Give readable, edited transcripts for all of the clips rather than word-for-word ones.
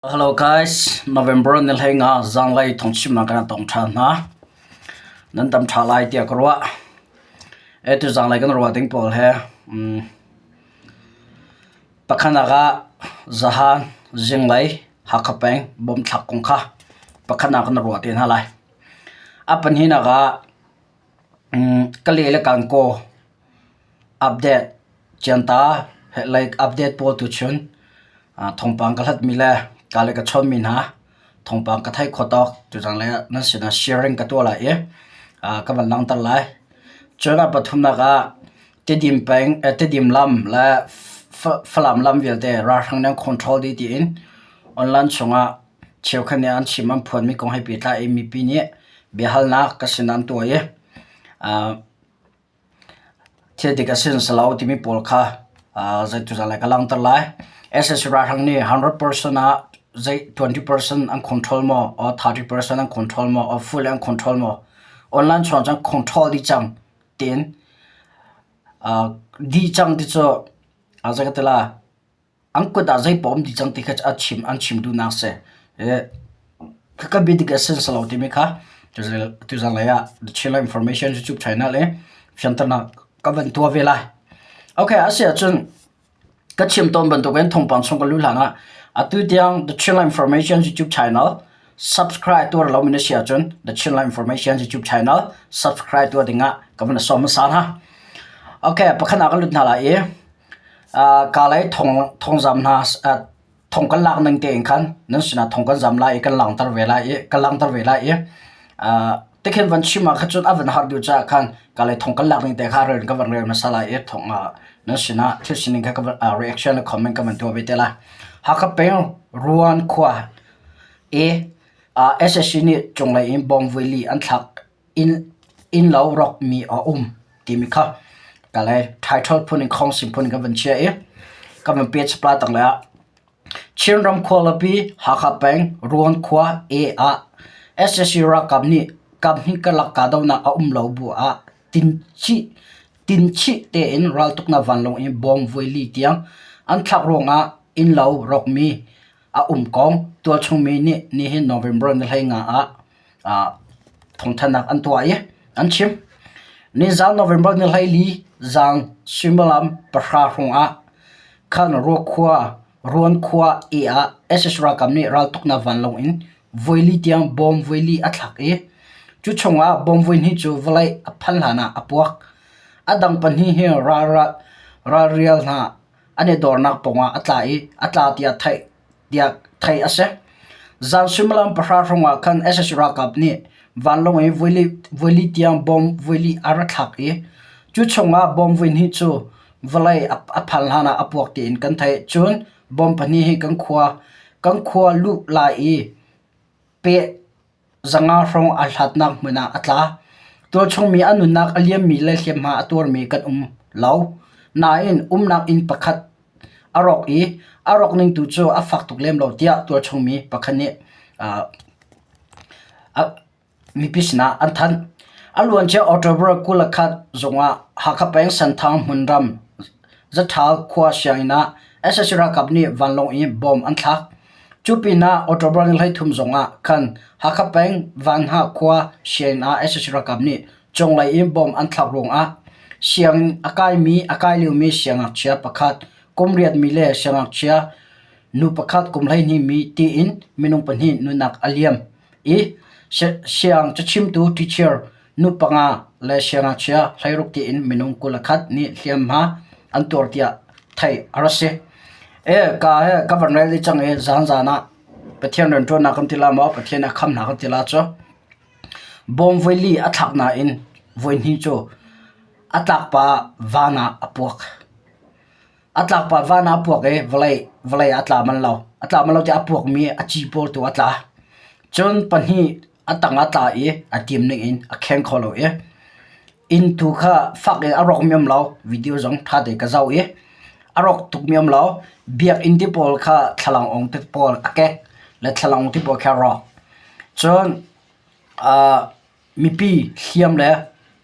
Hello guys, November ni hlei nga zanglei thawngchimnak kan tong ṭhan hna. Nan dam ṭha lai tiah ka ruah. Atu zanglei kan ruah ding pawl he um, pakhanak ah zahan zinglei Hakha peng bomthlak kong kha pakhatnak kan ruah te hna lai. A pahnihnak ah um, Kale le Kankaw Update Cianta like update pawl tu chun thawngpang ka hlatmi le ka le ka chawnmi hna thawngpang ka theih khawh tawk tuzaan lei ah nan sinah sharing ka tuah lai i ka van langhter lai. Cun a pathumnak ah Tidim peng Tidim lam le Falam lam vialte ralhrang nih an control dih tiin online chungah cheukhat nih an chim an phuanmi kong he pehtlai in mipi nih biahalnak ka sinah an tuah i Thil dik a si si lo timi pawl kha zeituzah lai ka langhter lai. SSC ralhrang nih 100% ah zei 20% an control maw or 30% an control maw or full an control maw online chuang cun control dih cang tiin dih cang ti cu zei ka ti la An kut ah zeipaoh um dih cang ti kha a chim an chim duhnak a si. Khakha biadik a si si lo timi kha tuzan lei ah The Chinland Information YouTube channel i fianternak ka van tuah ve lai. Okay, a si ahcun ka chim tawn bantukin thawngpang chung ka luh hlan ah atu tiang The Chinland Information YouTube channel subscribe tuar lo mi na si ahcun The Chinland Information YouTube channel subscribe tuah dingah ka van sawm hmasa hna. Okay, pakhat ah ka lut hna lai i Kalay thongzam hna thong kan lak ning tein khan nan sinah thong kan zam lai i kan langhter ve lai i kan langhter ve lai i tikhin van chim ah khan cun a van har deuh caah khan kalay thong kan lak ning te kha rel ka van rel hmasa lai i thong nan sinah thil sining kha ka van reaction le comment ka van tuah ve te lai. Hakha peng Ruan khua i SSC nih cunglei in bawngvui li an thlak Innlo rawkmi a um timi kha kalay title phun in khawngsim phun in kan van chiah i kan van page pla tanglei ah Chinram khualipi Hakha peng Ruan khua A ah sac ralkap nih kaphnih karlak kahdohnak a um lo bu ah tinchih tein raltuknak vanlawng in bawm voi li tiang an thlak ruangah innlo rawkmi a um kong tualchung mi nih nihin November ni 15 ah thawngthanhnak an tuah i an chim. Nizaan November ni 14 zan suimilam 10 hrawng ah khan Ruakhua Ruan khua E ah sac ralkap nih raltuknak vanlawng in voili tiang bom voili a thlak i cu chungah bom voihnih cu vawlei a phan hlan ah a puak. A dang pahnih hi ralrial hna an i dornak pawngah a tla i a tla tiah theih tiah theih a si. Zan suimilam 10 hrawngah khan sac ralkap nih vanlawng i voili tiang bom voili a ra thlak i cu chungah bom voihnih cu vawlei a phan hlan ah a puak tiin kan theih. Cun bom pahnih hi kan khua kan khua luh lai i peh Zanga hrawng aa hlatnak hmun ah a tla. Tualchungmi a nunnak a liammi le hliamhma a tuarmi kan um lo. Nain umnak inn pakhat a rawk i a rawk ning tu cu a fak tuk lem lo tiah tualchungmi pakhat nih mipi sinah an thanh. A luancia October 21 zungah Hakha peng Senthang hmunram Zathal khua sianginn ah sac ralkap nih vanlawng in bomb an thlak. Cu pinah October ni 33 zongah khan Hakha peng Vanha khua sianginn ah sac ralkap nih cunglei in bomb an thlak ruangah sianginn a kaimi a kai liomi siangngakchia pakhat kum riatmi le siangngakchia nu pakhat kum 12 mi tiin minung pahnih nunnak a liam i siang cachimtu teacher nu panga le siangngakchia 16 tiin minung 21 nih hliamhma an tuar tiah theih a rak si. E ka he ka van rel dih cang i zan zan ah Pathian rianṭuannak kan ti la maw Pathian a khamnak kan ti la cu bawm voi li a thlak nain voi hnih cu a tlak pa van ah a puak. A tlak pa van ah a puak i vawlei vawlei ah a tla manh lo. A tla manh lo tiah a puakmi a ci pawl tu a tla. Cun pahnih a tang ah a tla i a tim ning in a kheng kho lo i inn tu kha fak in a rawkmi um lo. Video zong ṭha tein ka zoh i a rawk tukmi um lo. Biakinn ti pawl kha thlalangawng te pawl a kek le thlalangawng ti pawl khi a rawk. Cun mipi hliam le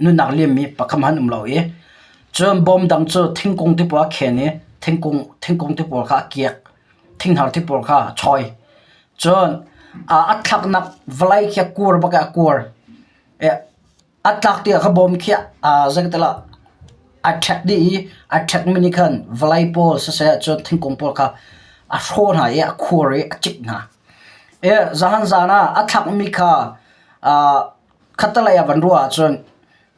nunnak liammi pakhat hmanh um lo i cun bawm dang cu thingkung te pawl a khen i thingkung thingkung te pawl kha a kiak. Thinghngar te pawl kha a choi. Cun a thlaknak vawlei khi a kuar bak i a kuar. A tlak tikah kha bawm khi zeitilah a ṭhek dih i a ṭhekmi nih khan vawlei pawl siseh cun thingkung pawl kha a hrawh hna i a khuar i a cik hna. Zahan zan ah a thlakmi kha khattelei ah van ruah ahcun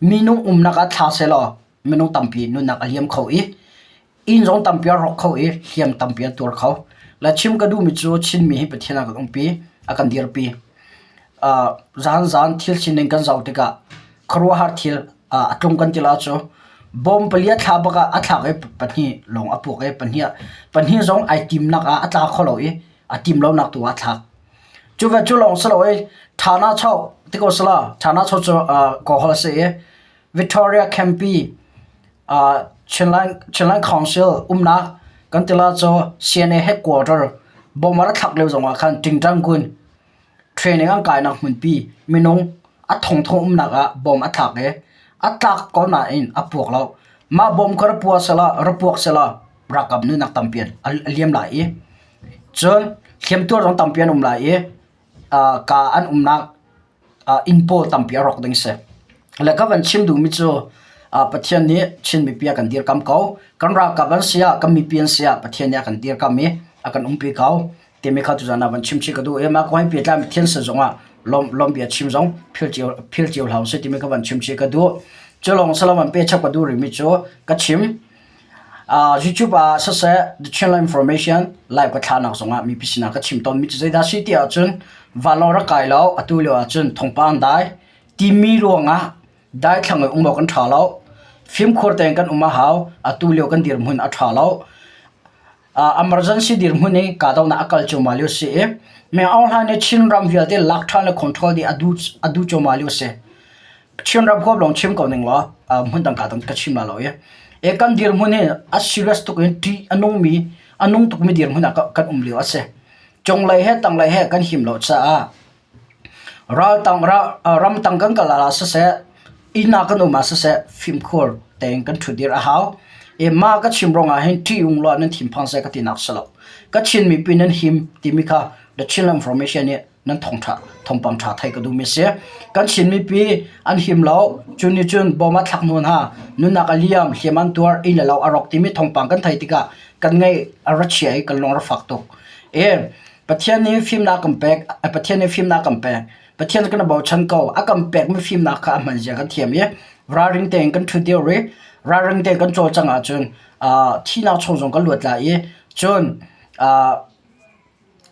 minung umnak ah thla sehlaw minung tampi nunnak a liam kho i inn zong tampi a rawk kho i hliam tampi an tuar kho. Le chim ka duhmi cu Chinmi hi Pathian a kan umpi, a kan dirpi. Zan zan thil sining kan zoh tikah khuaruahhar thil a tlung kan ti la cu bawm pali a thla bak ah a thlak i pahnih lawng a puak i pahnih pahnih zong ai timnak ah a tla kho lo i a tim lonak tu ah a thlak. Cu ve cu lawng si lo i Thana Chau ti ko sala Thana Chau cu Kawhol a si i Victoria Campi Chinland Council umnak kan ti la cu CNA headquarter bom a rak thlak lio zongah khan Ṭingṭangkun training an kainak hmunpi minung a thongthong umnak ah bom a thlak i a tlak ko nain a puak lo. Mah bom kha ra puak sehla ra puak sehla ralkap nunnak tampi a liam lai i cun hliamtuar zong tampi an um lai i ka an umnak inn pawl tampi a rawk ding si. Le ka van chim duhmi cu Pathian nih Chin mipi a kan dirkam ko. Kan ralkap an si ah, kan mipi an si ah Pathian nih a kan dirkam i a kan umpi ko. Timi kha tuzan ah van chim chih ka duh i mah kong he pehtlai Pathian sin zongah lawm lawm bia chim zong phil cio phil cio hlah usih timi kha van chim chih ka duh. Cu lawng salam an pe chap ka duh rihmi cu ka chim. YouTube ah siseh The Chinland Information live ka thlahnak zongah mipi sinah ka chim tawnmi cu zeidah a si ti ahcun vanlawng rak kai lo atu lio ahcun thawngpang dai timi ruangah daithlang in um awk an ṭha lo. Fimkhur tein kan um a hau. Atu lio kan dirhmun a ṭha lo. Emergency dirhmun i kahdohnak a kal cuahmah lio a si i Min Aung Hlaing nih Chinram vialte lak ṭhan le control dih a duh cuahmah lio a si. Chinram huap lawng chim ko ning law hmundang ka dang ka chim la lo i. E kan dirhmun hi a serious tuk in ṭih a nungmi a nung tukmi dirhmun ah kan um lio a si. Cunglei he tanglei he kan him lo caah raltang ramtang kan kal ah siseh inn ah kan um ah siseh fimkhur tein kan ṭhutdir a hau. I mah ka chim ruangah hin ṭih ung law nan thinphang seh ka tinak si lo. Ka Chin mipi nan him timi kha The Chinland Information nih nan thawngṭha thawngpang ṭha theih ka duhmi a si. Kan Chin mipi an him lo. Cu nih cun bom a thlak hnu hna nunnak a liam, hliam an tuar, inn le lo a rawk timi thawngpang kan theih tikah kan ngaih a ra chia i kan lung a ra fak tuk. E Pathian nih fimnak kan pek, Pathian nih fimnak kan pek. Pathian kan i bochan ko. A kan pekmi fimnak kha a hman zia kan thiam i ralring tein kan ṭhut dir i ralring tein kan cawlcangh ahcun thihnak chung zong kan luat lai i cun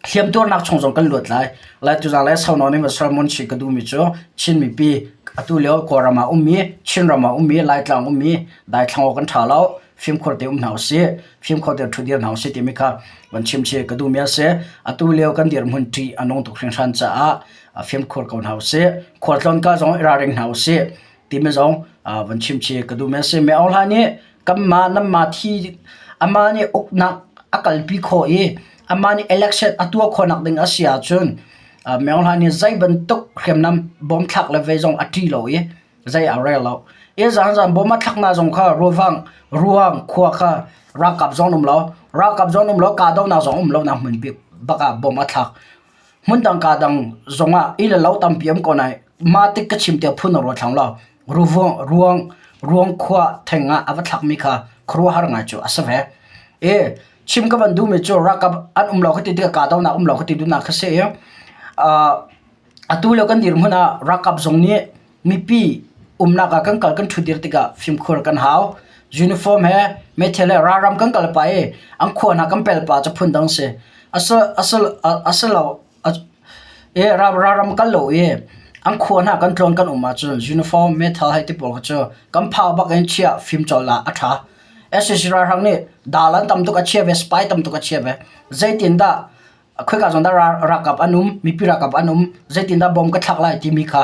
hliamtuarnak chung zong kan luat lai. Lai tuzang le saunawn in sermon chim ka duhmi cu Chin mipi atu lio Kawlram ah ummi, Chinram ah ummi, Laitlang ummi daithlang awk kan ṭha lo. Fimkhur te um hna usih. Fimkhur te ṭhudir hna usih timi kha van chim chih ka duhmi a si. Atu lio kan dirhmun ṭih a nung tuk hringhran caah fimkhur ko hna usih. Khualtlawn ka zong i ralring hna usih timi zong van chim chih ka duhmi a si. Myo Aung Hlaing nih kanmah nanmah thi amah nih uknak a kalpi khawh i amah nih election a tuah khawhnak ding a si ahcun Myo Aung Hlaing nih zei bantuk hriamnam bom thlak le vei zong a ṭih lo i zei a rel lo. I zanzan bom a thlaknak zong kha ruavang ruang khua kha ralkap zong um lo ralkap zong um lo kahdohnak zong um lo nak hmun bik bak ah bom a thlak. Hmundang kaa dang zongah inn le lo tampi um ko nain mah tik ka chim tiah phun a ruat thlang lo. Ruang ruang ruang khua theng ah a va thlakmi kha khuaruahhar ngai cu a si ve. I chim ka van duhmi cu ralkap an um lo ka ti tikah kahdohnak um lo ka ti duhnak kha si i atu lio kan dirhmun ah ralkap zong nih mipi umnak ah kan kal kan ṭhutdir tikah fimkhur kan hau. Uniform he meithal he ralram kan kal pah i an khua hna kan pel pah cu phundang si. Asilo i ralram kal lo i an khua hna kan tlawn kan um ahcun uniform meithal hei ti pawl kha cu kan phau bak in chiah fimcawl ah a ṭha. Sac ralhrang nih dal an tam tuk a chia ve, spy tam tuk a chia ve. Zeitindah khoika zawn dah ralkap an um, mipi ralkap an um, zeitindah bom ka thlak lai timi kha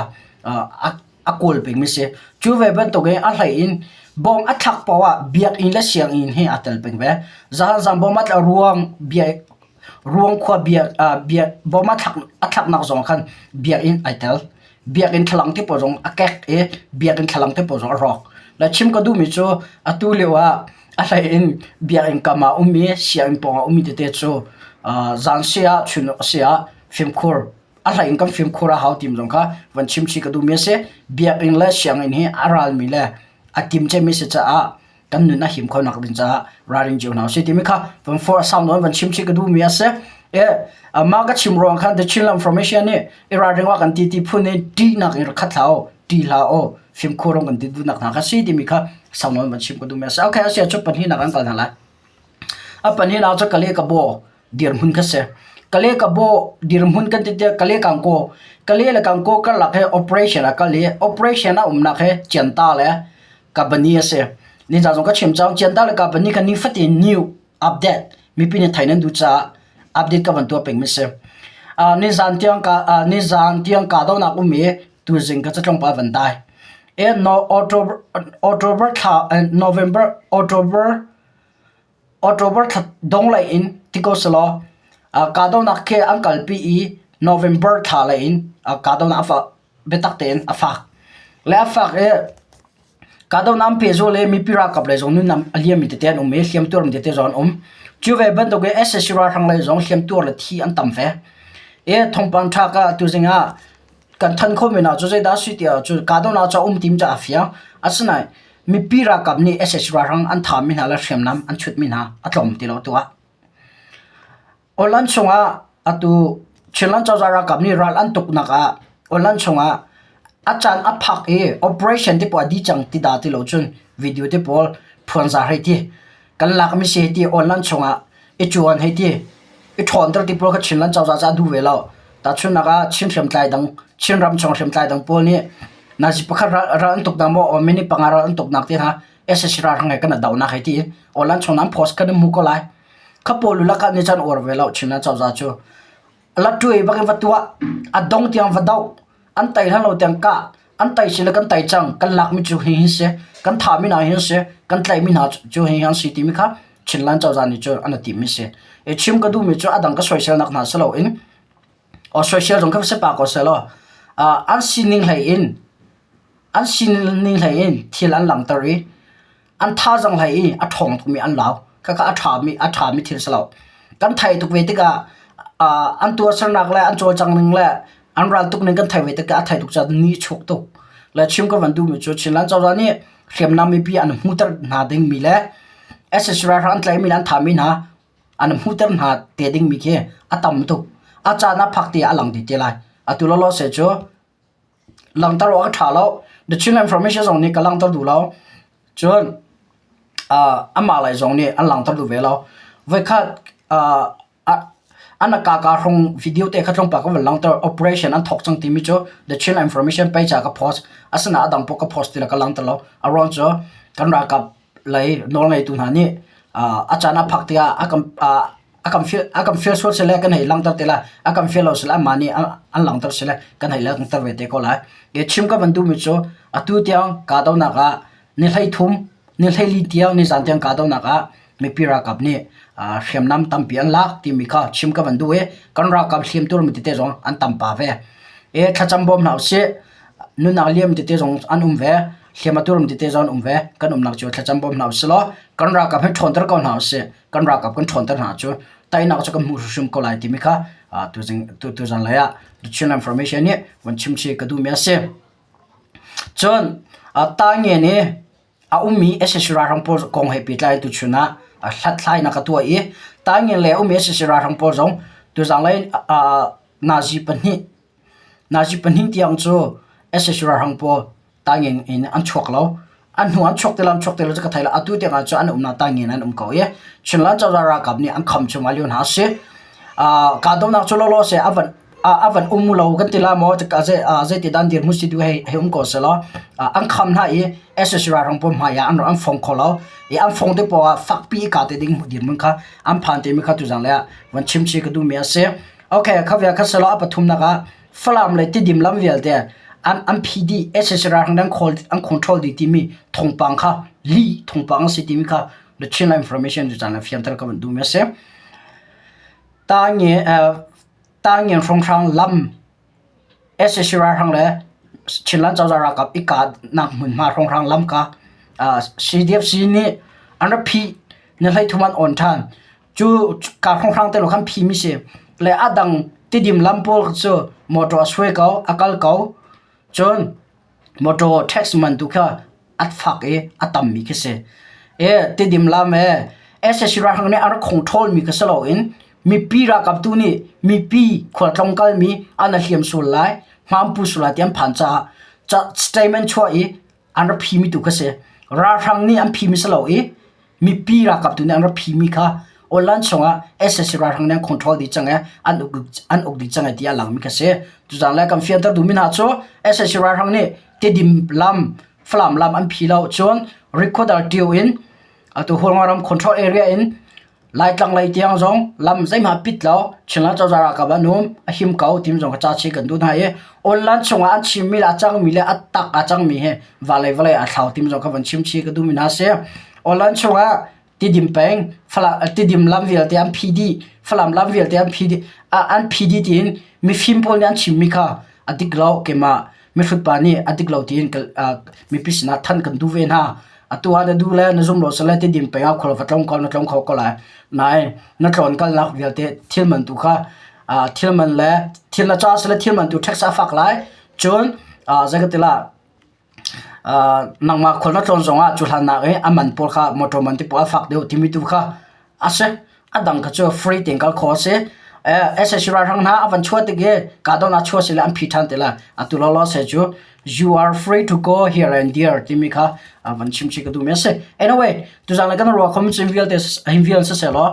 a kawl pengmi si. Cu ve bantukin a hlei in bom a thlak paoh ah biakinn le sianginn hi aa tel peng ve. Zahan bom a tla ruang bia ruang khua bia bia bom a thlak a thlaknak zong khan biakinn ai tel. Biakinn thlalang te pawl zong a kek i biakinn thlalang te pawl zong a rawk. Le chim ka duhmi cu atu lio ah A hlei in biakinn kam ah ummi, sianginn pawng ah ummi tete cu zan si ah, chun si ah. Fimkhur a hlei in kan fimkhur a hau tim zong kha van chim chih ka duhmi a si. Biakinn le sianginn hi a ralmi le a timcemi si caah kan nun a him kho nak ding caah ralring cio hna usih timi kha van for sound on van chim chih ka duhmi a si. E mah ka chim ruang khan The Chinland Information nih i ralring wa kan ti ti phun in ṭihnak in rak khat hlah u, ṭih hlah u, fimkhur rong kan ti duhnak hna kha si timi kha sound on van chim ka duhmi a si. Okay, a si ah cu pahnihnak an kal hna lai. A pahnihnak cu Kale ka baw dirhmun kha si. Kale ka baw dirhmun kan ti tiah Kale Kangkaw Kale le Kangkaw karlak he operation a kal i operation a umnak he Cianta le Kabani a si. Nizan zong ka chim cang Cianta le Kabani kha nifatin new update mipi nih theih nan duh caah update ka van tuah pengmi si. Nizan tiang ka nizan tiang kahdohnak um i tuzing ka catlung pa van dai. E no October October thla November October October thla dong lei in ti ko selaw kahdohnak khi an kalpi i November thla lei in kahdohnak a fak biatak tein a fak. Le a fak i kahdohnak an pehzul i mipi ralkap lei zong nunnak a liammi tete an um i hliamtuarmi tete zong an um. Cu ve bantuk in sac ralhrang lei zong hliamtuar le thi an tam ve. I thawngpang ṭha ka tuzing ah kan thanh khawhmi hna cu zeidah a si tiah cun kahdohnak cu a um tim cu aa fiang. Asinain mipi ralkap nih sac ralhrang an thahmi hna le hriamnam an chutmi hna a tlawm ti lo tu ah. Awlan chungah atu Chinland cozah ralkap nih ral an tuknak ah awlan chungah a caan a phak i operation te pawl a dih cang ti dah ti lo cun video te pawl phuanzar hei ti. Kan lakmi si hei ti awlan chungah i cuan hei ti. I ṭhawnter ti pawl kha Chinland cozah cu a duh ve lo. Tahchunhnak ah Chin hriamtlai dang Chinram chung hriamtlai dang pawl nih nazi pakhat ral an tuknak maw minute panga ral an tuknak te hna sac ralhrang he kan i dohnak hei ti i awlan chung an post kan in hmu ko lai. Kha pawl lakah nih cun uar ve lo Chinland cozah cu. Lattuai bak in va tuah, a dong tiang va doh, an tei hlan lo tiang kah, an tei si le kan tei cang, kan lakmi cu hi hi si, kan thahmi hna hi si, kan tlaihmi hna cu hi an si timi kha Chinland cozah nih cun an i timmi si. I chim ka duhmi cu a dang ka soiselnak hna si loin o soisel zong kha si pa ko selaw an sining hlei in an sining hlei in thil an langhter i an thazaang hlei i a ṭhawng tukmi an lau. Khakha a ṭhami a ṭhami thil si lo. Kan theih tuk ve tikah an tuahsernak le an cawlcang ning le an ral tuk ning kan theih ve tikah a theih tuk caah ni chuk tuk. Le chim ka van duhmi cu Chinland cozah nih hriamnam mipi an hmuter hna dingmi le sac ralhrang an tlaihmi le an thahmi hna an hmuter hna te dingmi khi a tam tuk. A caan ah phak te ah a lang dih te lai. Atu lawlaw se cu Langhter awk a ṭha lo. The Chinland Information zong nih ka langhter duh lo. Cun amah lei zong nih an langhter duh ve lo. Voikhat an kaka hrong video te kha tlawmpal ka van langhter. Operation an thawk cang timi cu The Chinland Information page ah ka post. Asinain a dang paoh ka post ti lo ka langhter lo. A ruang cu kan ralkap lei nawlngeitu hna nih a caan a phak tikah a kan a kan fial a kan fial sual sile kan hei langhter te lai a kan fial lo sile anmah nih an langhter sile kan hei langhter ve te ko lai. Ke chim ka van duhmi cu atu tiang kahdohnak ah ni 13 ni 14 tiang nizan tiang kahdohnak ah mipi ralkap nih hriamnam tampi an lak timi kha chim ka van duh i kan ralkap hliamtur mi tete zong an tam pa ve. E thlacam bawm hna usih nunnak liam tete zong an um ve hliam a tuarmi tete zong an um ve kan umnak cio thlacam bawm hna usih law kan ralkap hi ṭhawnter ko hna usih kan ralkap kan ṭhawnter hna cu teinak cu kan hmuh hrimhrim ko lai timi kha tuzan lei ah The Chin Information nih van chim chih ka duhmi a si. Cun Tangen i a ummi sac ralhrang pawl kong he pehtlai tuchun ah hlathlainak a tuah i Tangen lei a ummi sac ralhrang pawl zong tuzan lei nazi pahnih nazi pahnih tiang cu sac ralhrang pawl Taingen in an chuak lo. An hnu an chuak ti lo, an chuak ti lo cu ka thei lo. Atu tiang ah cun an umnak Taingen an um ko i Chinland cozah ralkap nih an kham chung lio hna a si. Kahdohnak cu lawlaw seh a van a van um lo kan ti la maw zeiti dan dirhmun si tu hei hei um ko selaw an kham hna i sac ralhrang pawl hmai ah an an fong kho lo i an fong te paoh ah fakpi i kah te ding dirhmun kha an phan timi kha tuzang le ah van chim chih ka duhmi a si. Okay, kha vial kha selaw a pathumnak ah Falam le Tidim lam vialte an an phi dih sac ralhrang an khawl an control dih timi thawngpang kha lih thawngpang a si timi kha the Chin information cu caan fianter ka van duhmi a si. Ta nge ta ngen hrawnghrang lam sac ralhrang le Chinland cozah ralkap i kahnak hmunhma hrawnghrang lam ka CDFC nih an rak phih ni 13 an on ṭhan. Cu ka hrawnghrang te lo khan phimi si. Le a dang. Tidim lam pawl cu motor a suai ko, a kal ko. Cun motor tax man tu kha a fak i a tammi khi si. E Tidim lam e SAC ralhrang nih an rak control mi kha si loin mipi ralkap tu nih mipi khualtlawng kalmi an hliam sual lai, hmampu sual lai ti an phan caah statement chuah i an rak phimi tu kha si. Ralhrang nih an phimi si lo i mipi ralkap tu nih an rak phimi kha online chungah SAC ralhrang nih an control dih cang i an uk an uk dih cang i ti a langmi kha si. Tuzaan le kan fianter duhmi hna cu SAC ralhrang nih Tidim lam, Falam lam an phi lo cun Rikhuadar ṭio in atu Hualngoram control area in Laitlang lei tiang zong lam zeihmanh pit lo Chinland cozah ralkap an um a him ko tim zong kha ca chih kan duh hna i online chungah an chimmi le a cangmi le a tak a cangmi hi vawlei vawlei a thlau tim zong kha van chim chih ka duhmi hna si. Online chungah Tidim peng Falam Tidim lam vialte an phi dih Falam lam vialte an phi dih an phi dih tiin mifim pawl nih an chimmi kha a dik lo keimah mihrut pa nih a dik lo tiin mipi sinah thanh kan duh ve hna. Atu ah na duh le na zum lo sile Tidim peng ah khual va tlawng ko na tlawng kho ko lai. Nain na tlawn kalnak vialte thil man tu kha thil man le thil na ca sile thil man tu tax a fak lai. Cun zei ka ti la nangmah khual na tlawn zongah cu hlannak i a man pawl kha motor man ti pawl a fak deuh timi tu kha a si. A dang kha cu free tein kal khawh a si. SAC ralhrang hna a van chuah tik i kahdohnak chuah sile an phi ṭhan ti lai. Atu lawlaw se cu you are free to go here and there timi kha van chim chih ka duhmi a si. Anyway, tuzaan le kan ruah khomi cu vialte hin vial siseh law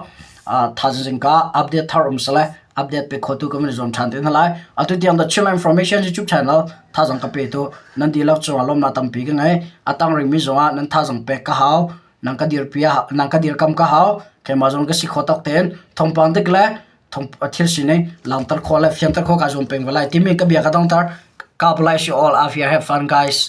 thaizing ka update thar um sile update pe khotu kan van i zuam ṭhan te hna lai. Atu tiang The Chinland Information YouTube channel thazang ka petu nan dihlak cungah lawmnak tampi ka ngei. A tang rihmi zongah nan thazang pek ka hau. Nang ka dirpi nang ka dirkam ka hau. Keimah zong ka si kho tawk tein thawngpang dik le thil sining langhter khawh le fianter khawh ka zuam peng ve lai timi ka bia ka dongter. God bless you all. Have fun guys.